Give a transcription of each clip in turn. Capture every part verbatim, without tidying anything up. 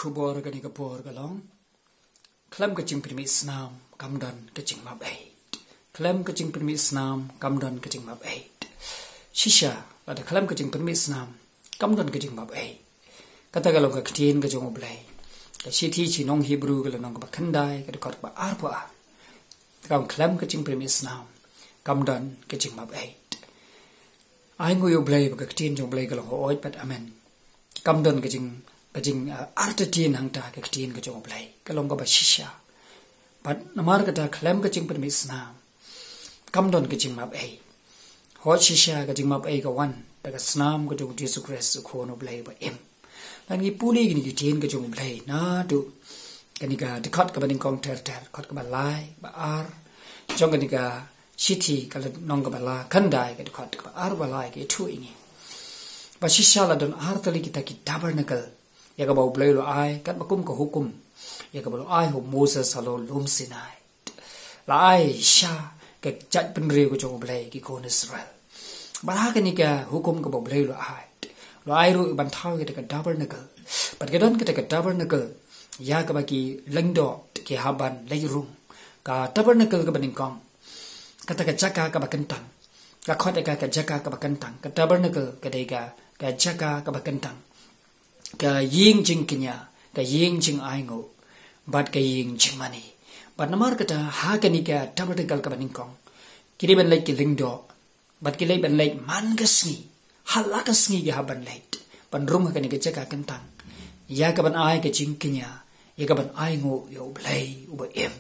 Khubor kane ka por ka long: Khlem ka jingpynmih snam kam don ka jingmap ei. Khlem ka jingpynmih snam kam don ka jingmap ei. Shisha, lada khlem ka jingpynmih snam kam don ka jingmap ei. Kata ka long ka ktien ka jong U Blei. Ka shithi sha ki nong Hebru ka lynnong kaba khyndai, ka dkhot kaba arphew ar. Ka ong khlem ka jingpynmih snam kam don ka jingmap ei. Ai nguh ïa U Blei ba ka ktien jong U Blei ka long hooid bad amen. Kam don ka jing, ka jing, uh, artatien hangta ka ktien ka jong U Blei. Ka long kaba shisha. Bad namar kata khlem ka jingpynmih snam kam don ka jingmap ei. Hooid shisha ka jingmap ei ka wan da ka snam ka jong U Jisu Khrist U Khun U Blei ba im. Ngan ngi pule kine ki ktien ka jong U Blei naduh kane ka dkhot kaba nyngkong ter ter, dkhot kaba lai, ba ar jong kane ka shithi ka lynnong kaba la khyndai, ka dkhot kaba ar ba lai, ka ïathuh ïa ngi ba shisha la don ar tylli kita ki tabernacle ïa kaba U Blei u la ai katba kum ka hukum ïa kaba u la ai ha u Moses halor lum Sinai. La ai sha ka jaitbynriew ka jong U Blei, ki khun Israel. Bad ha kane ka hukum kaba U Blei u la ai, u la ai ruh ban thaw ïa kata ka tabernacle. Bad ka don kata ka tabernacle ïa kaba ki lyngdoh ki hap ban leit rung. Ka tabernacle kaba nyngkong, kata ka jaka kaba kyntang, ka khot ïa ka ka jaka kaba kyntang. Ka tabernacle ka dei ka, ka jaka kaba kyntang, ka ïing jingkñia, ka ïing jingainguh, bad ka ïing jingmane. Bad namar kata ha kane ka tabernacle kaba nyngkong, ki dei ban leit ki lyngdoh, bad ki leit ban leit man ka sngi, ha la ka sngi ki hap ban leit ban rung ha kane ka jaka kyntang, ïa kaban ai ka jingkñia, ïa kaban ainguh ïa U Blei uba im.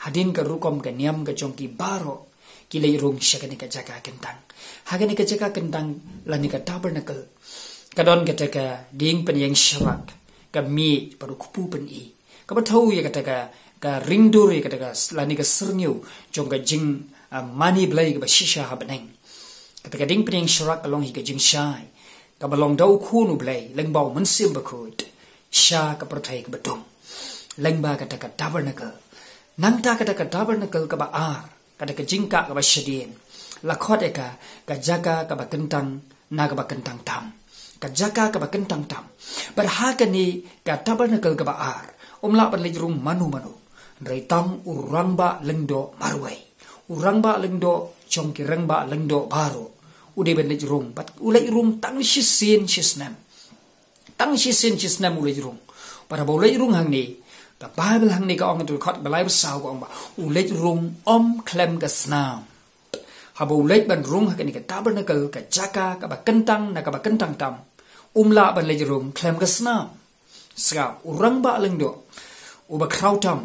Hadien ka rukom ka niam ka jong ki baroh, ki leit rung sha kane ka jaka kyntang. Ha kane ka jaka kyntang lane ka tabernacle, ka don kata ka dieng pynïeng sharak, ka miej bad u kpu pyni, kaba thew ïa kata ka, ka ring dur, ïa kata ka s-, lane ka syrngiew jong ka jing, ah, mane Blei kaba shisha ha bneng. Kata ka dieng pynïeng sharak ka long hi ka jingshai kaba long da U Khun U Blei lyngba U Mynsiem Bakhuid sha ka pyrthei kaba dum, lyngba kata ka tabernacle. Nangta kata ka tabernacle kaba ar, kata ka jingkah kaba shadien, la khot ïa ka ka jaka kaba kyntang na kaba kyntang tam. Ka jaka kaba kyntang tam. Bad ha kane ka tabernacle kaba ar, um lah ban leit rung mano mano, hynrei tang u rangbah lyngdoh marwei, u rangbah lyngdoh jong ki rangbah lyngdoh baroh, u dei ban leit rung. Bad u leit rung tang shisien shisnem. Tang shisien shisnem u leit rung. Bad haba u leit rung hangne, ka Baibl hangne ka ong, ha u dkhot ba lai ba saw ka ong ba u leit rung ym khlem ka snam. Haba u leit ban rung ha kane ka tabernacle, ka jaka kaba kyntang na kaba kyntang tam, um lah ban leit rung khlem ka snam. Sngap, u rangbah lyngdoh uba khraw tam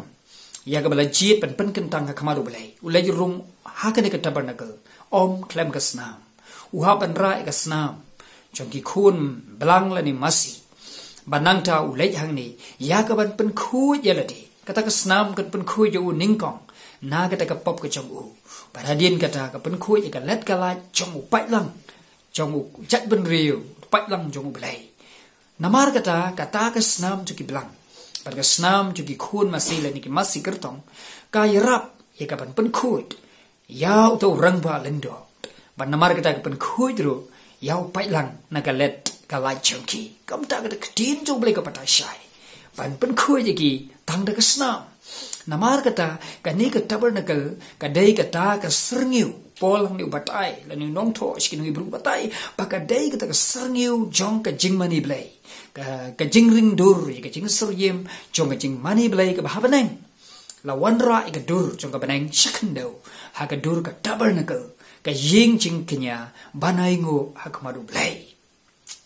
ïa kaba la jied ban pynkyntang ha khmat U Blei, u leit rung ha kane ka tabernacle ym khlem ka snam. U hap ban rah ïa ka snam jong ki khun blang lane masi. Bad nangta u leit hangne ïa kaban pynkhuid ïa lade. Kata ka snam kan pynkhuid ïa u nyngkong na kata ka pop ka jong u. Bad hadien kata ka pynkhuid ïa ka let ka lait jong u paidlang, jong u jaitbynriew, paidlang jong U Blei. Namar kata, kata ka snam jong ki blang bad ka snam jong ki khun masi lane ki masi kyrtong, ka ïarap ïa kaban pynkhuid ïa uta u rangbah lyngdoh. Bad namar kata ka pynkhuid ruh ïa u paidlang na ka let ka lait jong ki. Kumta kata ka ktien jong U Blei ka batai shai ban pynkhuid ïa ki tang da ka snam. Namar kata kane ka tabernacle ka dei kata ka syrngiew. Paul hangne u batai, lane u nongthoh sha ki nong Hebru u batai ba ka dei kata ka syrngiew jong ka jingmane Blei, ka, ka jingring dur ïa ka jingsyriem jong ka jingmane Blei kaba ha bneng. La wanrah ïa ka dur jong ka bneng sha khyndew ha ka dur ka tabernacle, ka ïing jingkñia ban ainguh ha khmat U Blei.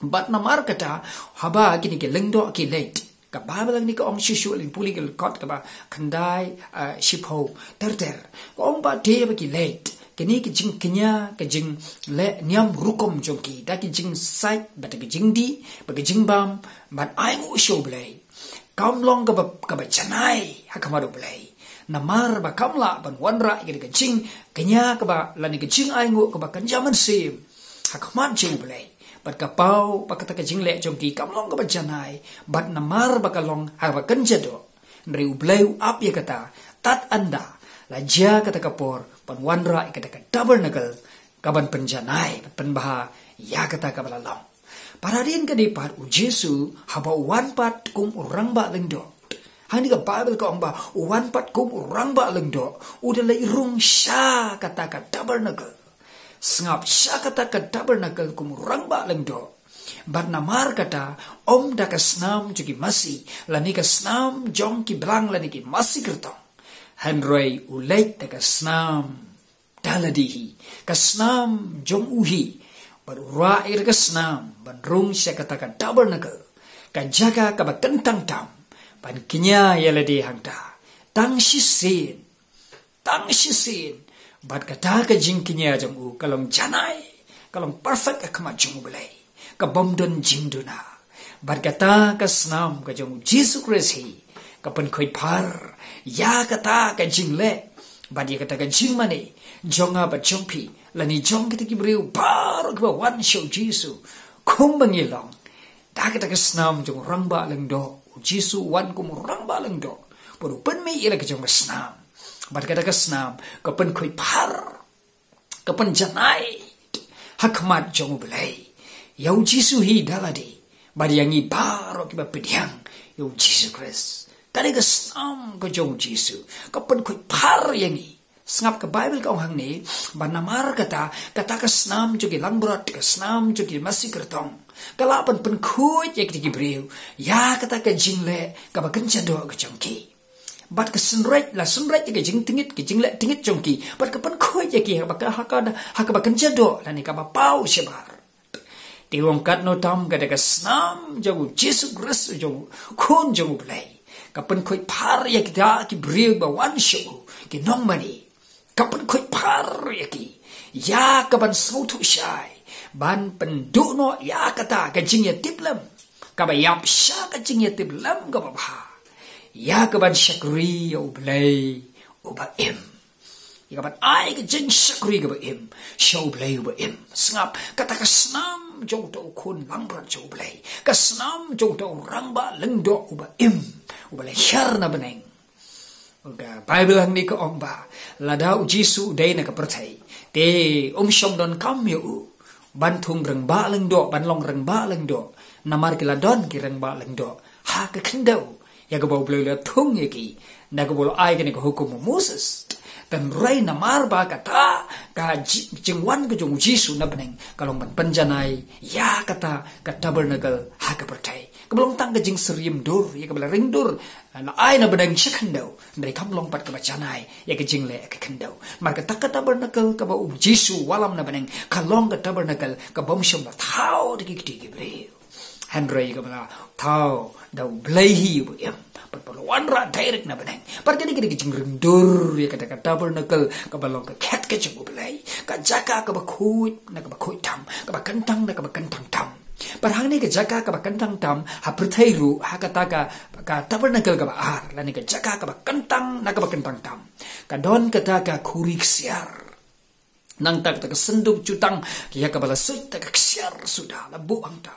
Bad namar kata, haba kine ki lyngdoh ki leit, ka Baibl hangne ka ong shuh shuh, leit pule ka dkhot kaba khyndai, ah, shiphew ter ter. Ka ong ba te ba ki leit, kine ki jingkñia, ka jingleh niam rukom jong ki, da ki jingsait bad da ki jingdih bad ki jingbam, ban ainguh sha U Blei, kam long kaba, kaba janai ha khmat U Blei. Namar ba kam lah ban wanrah ïa ka jingkñia kaba, lane ka jingainguh kaba kynja mynsiem ha khmat jong U Blei. Bad ka paw ba kata ka jingleh jong ki kam long kaba janai, bad namar ba ka long ha kaba kynja doh, hynrei U Blei u ap ïa kata. Tad ynda la jia kata ka por ban wanrah ïa kata ka tabernacle kaban pynjanai, ban pynbha ïa kata kaba la long. Para rin ka dei pat u Jisu haba u wan pat kum u rangbah lyngdoh. Hangne ka Baibl ka ong ba u wan pat kum u rangbah lyngdoh, u da leit rung sha kata ka tabernacle. Sngap, sha kata ka tabernacle kum u rangbah lyngdoh. Bad namar kata, ym da ka snam jong ki masi, lane ka snam jong ki blang lane ki masi kyrtong. Hynrei u leit da ka snam da lade hi, ka snam jong u hi. Bad u rah ïa ka snam ban rung sha kata ka tabernacle, ka jaka kaba kyntang tam, ban kñia ïa lade hangta. Tang shisien, tang shisien, bad kata ka jingkñia jong u ka long janai, ka long perfect ha khmat jong U Blei, ka bym don jingduna. Bad kata ka snam ka jong U Jisu Khrist hi ka pynkhuid phar ïa kata ka jingleh bad ïa kata ka jingmane jong nga bad jong phi, lane jong kita ki briew baroh kiba wan sha U Jisu. Kumba ngi long, da kata ka snam jong u rangbah lyngdoh, U Jisu u wan kum u rangbah lyngdoh, bad u pynmih ïa la ka jong ka snam. Bad kata ka snam ka pynkhuid phar, ka pynjanai ha khmat jong U Blei ïa U Jisu hi da lade, bad ïa ngi baroh kiba pdiang ïa U Jisu Khrist. Kane ka snam ka jong U Jisu ka pynkhuid phar ïa ngi. Sngap, ka Baibl ka ong hangne ba namar kata, kata ka snam jong ki langbrot, ka snam jong ki masi kyrtong, ka lah ban pynkhuid ïa kita ki briew ïa kata ka jingleh kaba kynja doh ka jong ki. Bad ka synreit, la synreit ïa ka jingtngit, ka jingleh tngit jong ki, bad ka pynkhuid ïa ki ha kaba, ha kaba kynja doh lane kaba paw shabar. Te long katno tam kata ka snam jong U Jisu Khrist, jong u Khun jong U Blei, ka pynkhuid phar ïa kita ki briew ba wan sha u, ki nongmane. Ka pynkhuid phar ïa ki ïa kaban sngewthuh shai, ban pynduh noh ïa kata ka jingïatiplem kaba ïap sha ka jingïatiplem kaba bha, ïa kaban shakri ïa U Blei uba im. Ïa kaban ai ka jingshakri kaba im sha U Blei uba im. Sngap, kata ka snam jong uta u khun langbrot jong U Blei, ka snam jong uta u rangbah lyngdoh uba im, uba la hiar na bneng. Ka Baibl hangne ka ong ba lada U Jisu u dei na ka pyrthei, te um shym donkam ïa u ban thung rangbah lyngdoh, ban long rangbah lyngdoh, namar ki la don ki rangbah lyngdoh ha ka khyndew ïa kaba U Blei u la thung ïa ki, na kaba u la ai kane ka hukum u Moses. Hynrei namar ba kata ka ji-, jingwan ka jong U Jisu na bneng ka long ban pynjanai ïa kata ka tabernacle ha ka pyrthei, kaba long tang ka jingsyriem dur ïa kaba la ring dur, la ai na bneng sha khyndew. Hynrei kam long pat kaba janai ïa ka jingleh ka khyndew. Namar kata ka tabernacle kaba U Jisu u wallam na bneng ka long ka tabernacle kaba um shym la thaw da ki kti ki briew, hynrei kaba la thaw da U Blei hi uba im, bad ba la wanrah direct na bneng. Bad kane ka dei ka jingring dur ïa kata ka tabernacle kaba long ka khet ka jong U Blei, ka jaka kaba khuid na kaba khuid tam, kaba kyntang na kaba kyntang tam. Bad hangne ka jaka kaba kyntang tam ha pyrthei ruh, ha kata ka, ka tabernacle kaba ar lane ka jaka kaba kyntang na kaba kyntang tam, ka don kata ka khuri ksiar. Nangta kata ka synduk jutang ïa kaba la suit da ka ksiar suda, la buh hangta.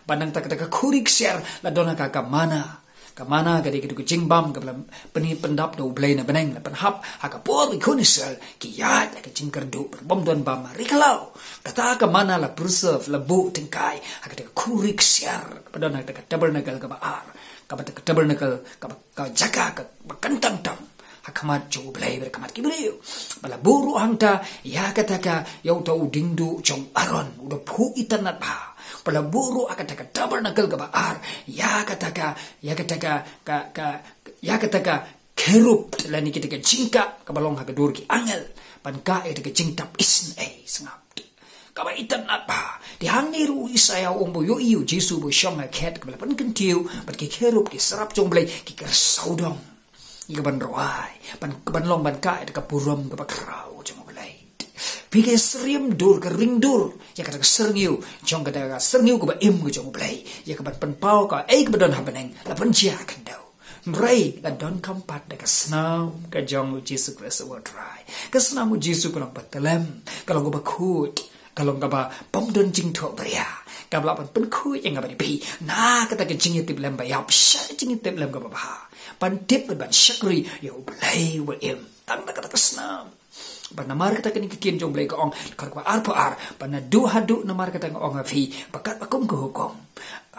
Bad nangta kata ka khuri ksiar la don ha ka, ka manna. Ka manna ka dei kata ka jingbam kaba la pyni pyndap da U Blei na bneng, la pynhap ha ka por ba ki khun Israel ki ïaid ha ka jingkyrduh, bym don bam ha ri khlaw. Kata ka manna la preserve, la buh tyngkai ha kata ka khuri ksiar kaba don ha kata ka tabernacle kaba ar, kaba, kata ka tabernacle kaba, ka jaka kaba kyntang tam ha khmat jong U Blei bad ha khmat ki briew. Bad la buh ruh hangta ïa kata ka, ïa uta u diengduh jong u Aaron, u da phuh itynnad bha. Bad la buh ruh ha kata ka tabernacle kaba ar ïa kata ka, ïa kata ka, ka, ka, ïa kata ka cherub lane kita ka jingkah kaba long ha ka dur ki angel, ban kah ïa kata ka jingtap isynei. Sngap, kaba itynnad bha. Te hangne ruh u Isaïah u ong ba u ïohi ïa U Jisu ba u shong ha ka khet kaba la pynkyntiew bad ki cherub, ki serap jong U Blei, ki kyrshaw dong ïa kaban rwai, ban, ban long ban kah ïa ka burom kaba khraw jong U Blei. Phi, ka syriem dur, ka ring dur ïa kata ka syrngiew jong kata ka syrngiew kaba im ka jong U Blei, ïa kaban pynpaw kaei kaba don ha bneng, la pynjia ha khyndew. Hynrei la donkam pat da ka snam ka jong U Jisu Khrist uba U Trai. Ka snam U Jisu ka long kaba tlem, ka long kaba khuid, ka long kaba bym don jingthoh bria, kaba lah ban pynkhuid ïa nga bad ïa phi na kata ka jingïatiplem ba ïap sha ka jingïatiplem kaba bha, ban tip bad ban shakri ïa U Blei uba im. Tang da kata ka snam Bad namar kata kane ka ktien jong U Blei ka ong, kar ba arphew ar, bad naduh haduh namar kata nga ong ha phi, ba katba kum ka hukum.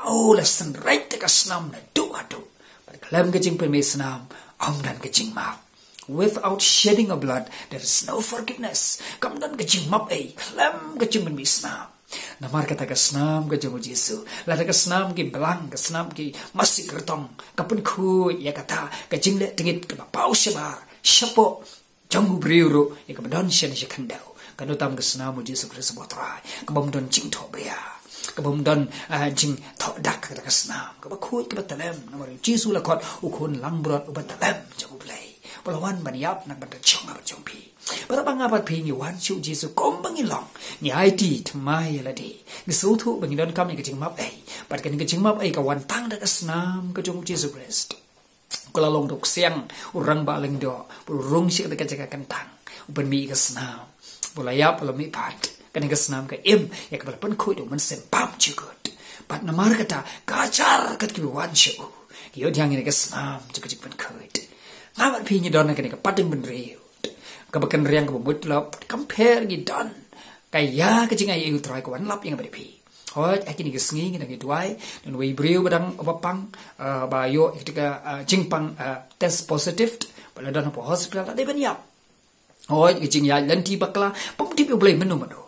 Oh, la synreit da ka snam naduh haduh. Bad khlem ka jingpynmih snam, ym don ka jingmap. Without shedding of blood, there is no forgiveness. Kam don ka jingmap ei, khlem ka jingpynmih snam. Namar kata ka snam ka jong U Jisu. Lada ka snam ki blang, ka snam ki masi kyrtong, ka pynkhuid ïa kata ka jingleh tngit kaba paw shabar, shapoh jong u briew ruh, ïa kaba don sha ne sha khyndew. Ka don tam ka snam U Jisu Khrist ba U Trai, kaba ym don jingthoh bria, kaba ym don, ah, jingthoh dak, kata ka snam kaba khuid kaba tyllem. Namar U Jisu la khot u khun langbrot uba tyllem jong U Blei, ba la wan ban ïap na ka bynta jong nga bad jong phi. Bad haba nga bad phi ngi wan sha U Jisu kumba ngi long, ngi aiti thymmai ïa lade, ngi sngewthuh ba ngi donkam ïa ka jingmap ei, bad kane ka jingmap ei ka wan tang da ka snam ka jong U Jisu Khrist. Ka la long da u ksiang, u rangbah lyngdoh, u rung sha kata ka jaka kyntang, u pynmih ïa ka snam, ba la ïap, ba la mihpat. Kane ka snam ka im ïa kaba la pynkhuid da u Mynsiem Bymjukut. Bad namar kata ka hajar kat kiba wan sha u ki ïoh pdiang ïa kane ka snam jong ka jingpynkhuid. Nga bad phi ngi don ha kane ka pateng bynriew kaba kynriang, kaba mutlop, kam pher, ngi don ka ïa ka jingaiei U Trai ka wan lap ïa nga bad ïa phi. Hooid, ha kine ki sngi ngi dang ïa duwai, don uwei u briew ba dang, uba pang, ah, ba ïoh ïa ka, ah, jingpang, ah, test positive, ba la don hapoh hospital, la dei ban ïap. Hooid, ka jingïaid lynti bakla, bym tip ïa U Blei mynno mynno.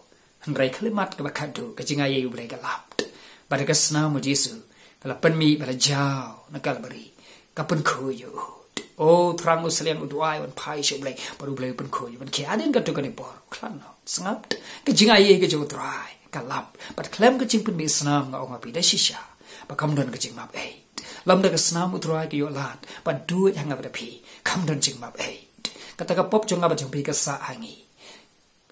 Hynrei khyllipmat kaba khatduh, ka jingaiei U Blei ka lap. Bad da ka snam U Jisu, ka la pynmih, ba la jaw na Kalbari, ka pynkhuid ïa u. O, thrang u sliang u duwai, wan phai sha U Blei, bad U Blei u pynkhuid, ban khie hadien katto katne por, khlad noh, sngap. Ka jingaiei ka jong U Trai ka lap, bad khlem ka jingpynmih snam nga ong ha phi da shisha ba kam don ka jingmap ei. Lymda ka snam U Trai ka ïoh lad ban duwai ha nga bad ha phi, kam don jingmap ei. Kata ka pop jong nga bad jong phi ka sah ha ngi.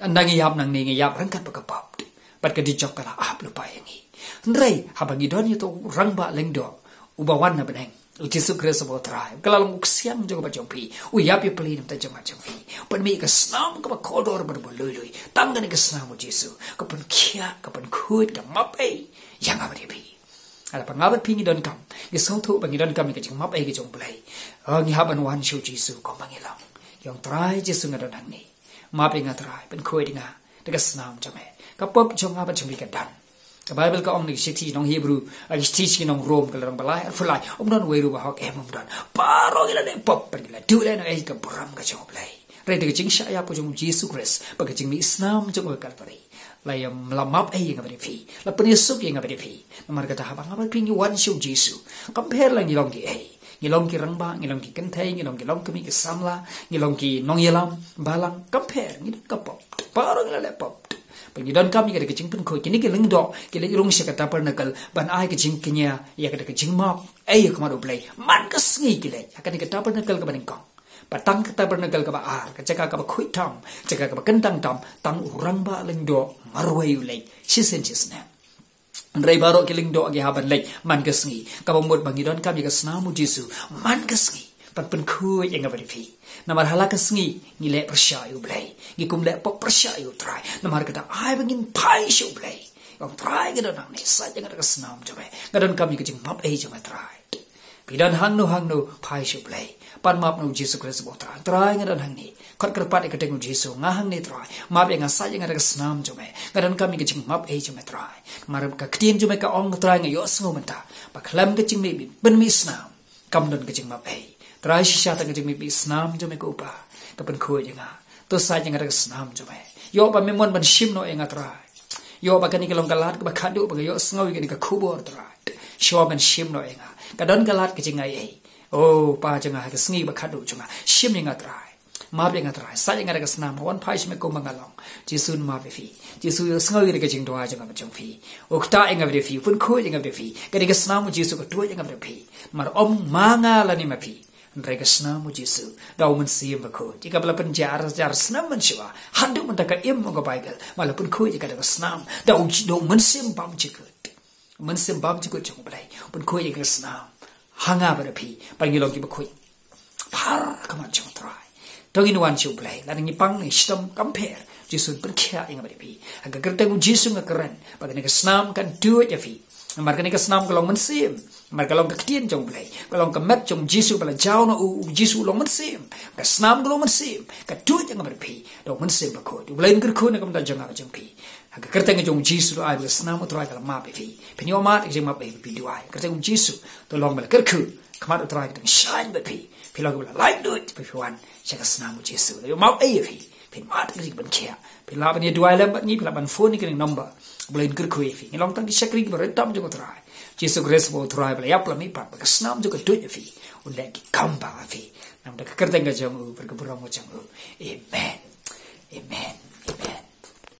Ynda ngi ïap nangne, ngi ïap ryngkat bad ka pop, bad ka dujok ka la ap lypa ïa ngi. Hynrei haba ngi don ïa uto u rangbah lyngdoh uba wan na bneng, U Jisu Khrist ba U Trai, ka la long u ksiang jong nga bad jong phi, u ïap ïa pli na ka bynta jong nga bad jong phi, u pynmih ïa ka snam kaba kordor bad ba lui lui. Tang kane ka snam U Jisu ka pynkhiah, ka pynkhuid, ka map ei ïa nga bad ïa phi. Lada pat nga bad phi ngi donkam, ngi sngewthuh ba ngi donkam ïa ka jingmap ei ka jong U Blei, oh, ngi hap ban wan sha U Jisu kumba ngi long. Ngi ong, Trai Jisu, nga don hangne. Map ïa nga Trai, pynkhuid ïa nga da ka snam jong me. Ka pop jong nga bad jong phi ka don. Ka Baibl ka ong na ki shithi nong Hebru, ah, ki shithi sha ki nong Rom, ka lynnong ba lai, arphew lai, ym don uwei ruh uba hok, em, ym don. Baroh ngi la leh pop, bad ngi la duh lehnohei ïa ka burom ka jong U Blei. Hynrei da ka jingshah ïap ka jong U Jisu Khrist bad ka jingmih snam jong u ha Kalbari, la ïa, la map ei ïa nga bad ïa phi, la pynïasuk ïa nga bad ïa phi. Namar kata haba nga bad phi ngi wan sha U Jisu, kam pher la ngi long kiei, ngi long ki rangbah, ngi long ki kynthei, ngi long ki longkmie ki samla, ngi long ki nongïalam balang, kam pher, ngi don ka pop, baroh ngi la leh pop. Ba ngi donkam ïa kata ka jingpynkhuid. Kine ki lyngdoh ki leit rung sha ka tabernacle ban ai ka jingkñia ïa kata ka jingmap ei ha khmat U Blei. Man ka sngi ki leit ha kane ka tabernacle kaba nyngkong. Bad tang ka tabernacle kaba ar, ka jaka kaba khuid tam, jaka kaba kyntang tam, tang u rangbah lyngdoh marwei u leit shisien shisnem. Hynrei baroh ki lyngdoh ki hap ban leit man ka sngi. Kaba mut ba ngi donkam ïa ka snam U Jisu man ka sngi ban pynkhuid ïa nga bad ïa phi. Namar ha la ka sngi ngi leh pyrshah ïa U Blei, ngi kum leh pop pyrshah ïa U Trai. Namar kata ai ba ngin phai sha U Blei, ong, Trai, nga don hangne, sait ïa nga da ka snam jong me. Nga donkam ïa ka jingmap ei jong me Trai. Phi don hangno hangno, phai sha U Blei, pan map na U Jisu Khrist ba U Trai. Trai, nga don hangne, khot kyrpad ïa ka kyrteng U Jisu. Nga hangne Trai, map ïa nga, sait ïa nga da ka snam jong me. Nga donkam ïa ka jingmap ei jong me Trai. Namar ka ktien jong me ka ong Trai, nga ïohsngew mynta ba khlem ka jingmih, pynmih snam, kam don ka jingmap ei. Trai, shisha tang ka jingmih snam jong me ko Pa ka pynkhuid ïa nga. To sait ïa nga da ka snam jong me. Ïoh ba me mon ban shim noh ïa nga Trai. Ïoh ba kane ka long ka lad kaba khatduh ba nga ïohsngew ïa kane ka khubor Trai. Shuwa ban shim noh ïa nga, ka don ka lad ka jingaiei. O Pa jong nga, ha ka sngi ba khatduh jong nga, shim ïa nga Trai. Map ïa nga Trai, sait ïa nga da ka snam, nga wan phai sha me kumba nga long. Jisu un map ïa phi. Jisu u ïohsngew ïa ka jingduwai jong nga bad jong phi. U ktah ïa nga bad ïa phi, u pynkhuid ïa nga bad ïa phi. Kane ka snam U Jisu ka duwai ïa nga bad ïa phi. Namar ym ma nga lane ma phi, hynrei ka snam U Jisu da U Mynsiem Bakhuid, ïa kaba la pynjah ar hajar snem mynshuwa, haduh mynta ka im, ong ka Baibl, ba la pynkhuid ïa ka da ka snam, da U, da U Mynsiem Bymjukut. U Mynsiem Bymjukut jong U Blei u pynkhuid ïa ka snam ha nga bad ha phi, ba ngin long kiba khuid bha ha khmat jong U Trai. To ngin wan sha U Blei, lada ngi pang ne shitom, kam pher, Jisu un pynkhiah ïa nga bad ïa phi. Ha ka kyrteng U Jisu nga kren ba kane ka snam kan duwai ïa phi. Namar kane ka snam ka long mynsiem. Namar ka long ka ktien jong U Blei. Ka long ka met jong U Jisu ba la jaw na u, U Jisu u long mynsiem. Ka snam ka long mynsiem. Ka duid jong ka met phi, da U Mynsiem Bakhuid. U Blei un kyrkhu na ka bynta jong nga jong phi. Ha ka kyrteng jong U Jisu to ai ba ka snam U Trai ka la map ïa phi. Phin ïoh mad ka jingmap ba phi duwai. Kyrteng U Jisu to long ba la kyrkhu. Ka khmat U Trai ka dang shaiñ bad phi. Phi long ba la laitluid ba phi wan sha ka snam U Jisu. La ïoh map ei ïa phi. Phin mad ka jingpynkhiah. Phi lah ban ïa duwai lem bad ngi, phi lah ban phone ïa kane ka number. U Blei un kyrkhu ïa phi. Ngi long tang ki shakri kiba rit tam jong U Trai. Jisu Khrist ba U Trai ba la ïap la mihpat, ba ka snam jong ka duid ïa phi. Un leh ki kam ba ïa phi. Namar ka kyrteng ka jong u, bad ka burom ka jong u. Amen. Amen. Amen.